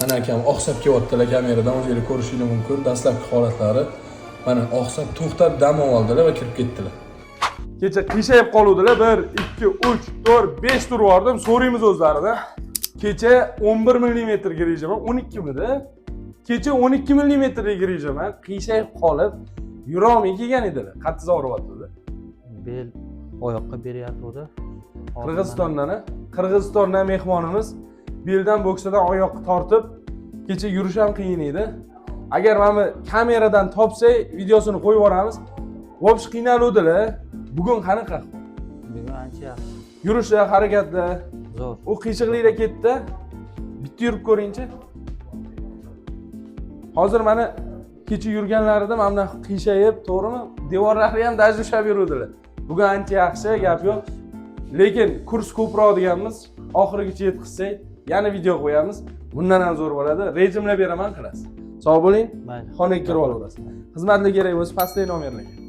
Mana akam oqsab kelyaptilar, kameradan o'zinglar ko'rishingiz mumkin. Dastlabki holatlari mana, oqsab to'xtab dam oldilar va kirib ketdilar. Kecha qiyshayib qoluvdilar. 1, 2, 3, 4, 5 tur bordim. So'raymiz o'zlaridan. Kecha 11 mm грыжа man, 12 midi? Kecha 12 mm грыжа man qiyshayib qolib, yurolmay kelgan edilar. Qattiq og'riyotdi. Bel oyoqqa beryapti. Qirg'izistondan, a? Qirg'izistondan mehmonimiz beldan, bo'ksadan oyoqqa tortib, kecha yurish ham qiyin edi. Agar mana bu kameradan topsak, videosini qo'yib yuboramiz. Вообще qiynaluvdilar. Bugun qanaqa? Bugun ancha yaxshi. Yurishlar, harakatlar? Zo'r. U qiyshiqliklar ketdi. Bitta yurib ko'ringchi. Hozir mana kecha yurganlarida mana bunaqa qiyshayib, to'g'rimi? Devorlarni ham даже ushlab yuruvdilar. Bugun ancha yaxshi, gap yo'q. Lekin kurs ko'proq deganmiz. Oxirigacha yetkazsak, yana video qo'yamiz. Bundan ham zo'r bo'ladi. Rejimlar beraman, qilasiz. Sog' bo'ling. Mayli. Xonaga kirib olaverasiz. Xizmatlar kerak bo'lsa, pastdagi nomerlarga.